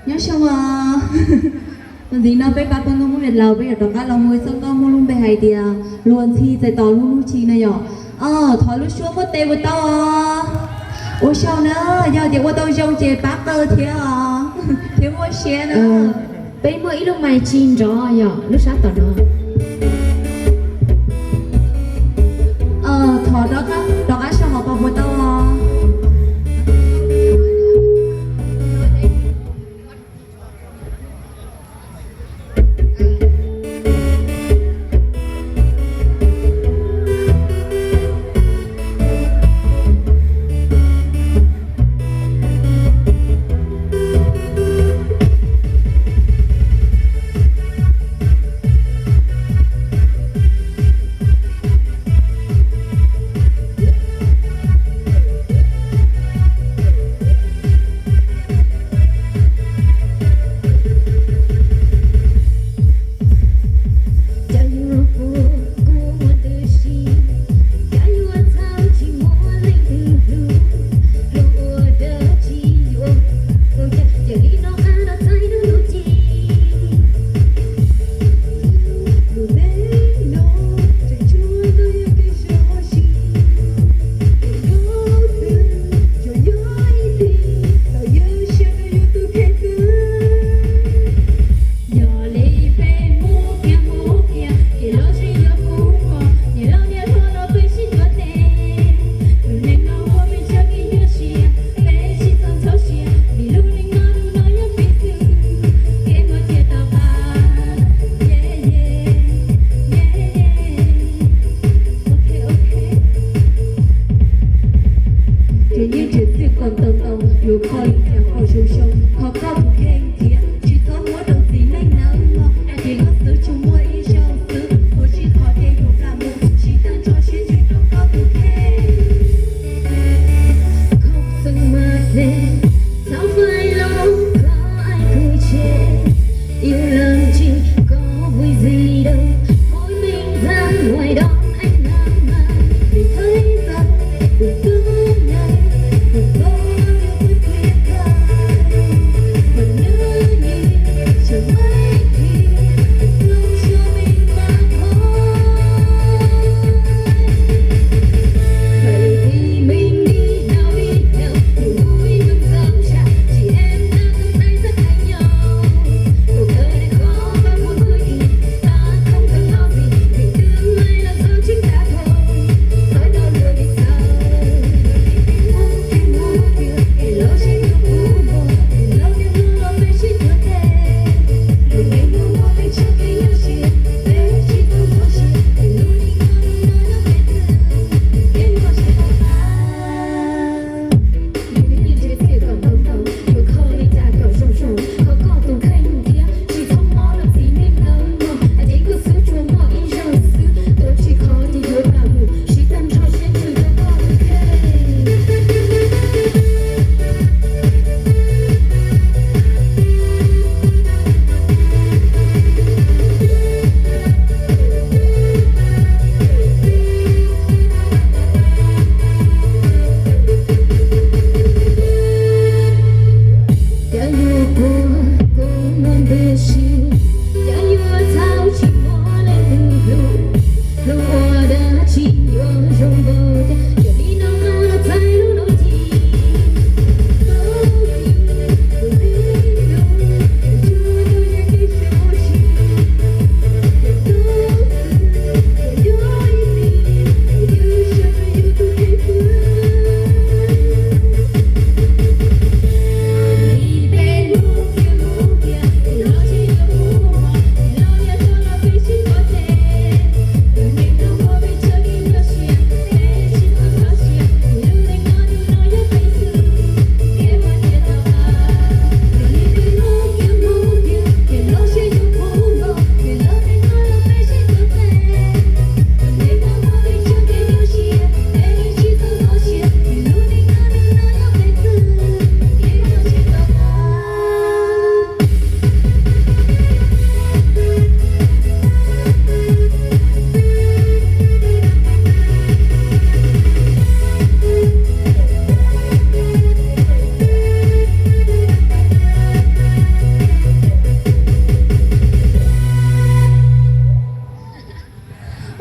Nyob zoo os. Ntxiv no peb pab pawg nkauj Hmoob Viaj Laus peb yuav rov qab los mus txoj nkauj muaj lub npe hais tias luag ntxhi txais tos lub hnub tshis no yom. Thov lub suab muaj tes puas tau os? Ua tsaug na, yog tias ua tau zoo ces pab qw thiab os, thiab muaj siab na. Peb muaj ib lub mais tsis nrov yom, lub sab tom no. Thov rov qab sau hauv paus puas tau os?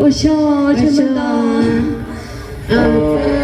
Xyoo, xyoo no.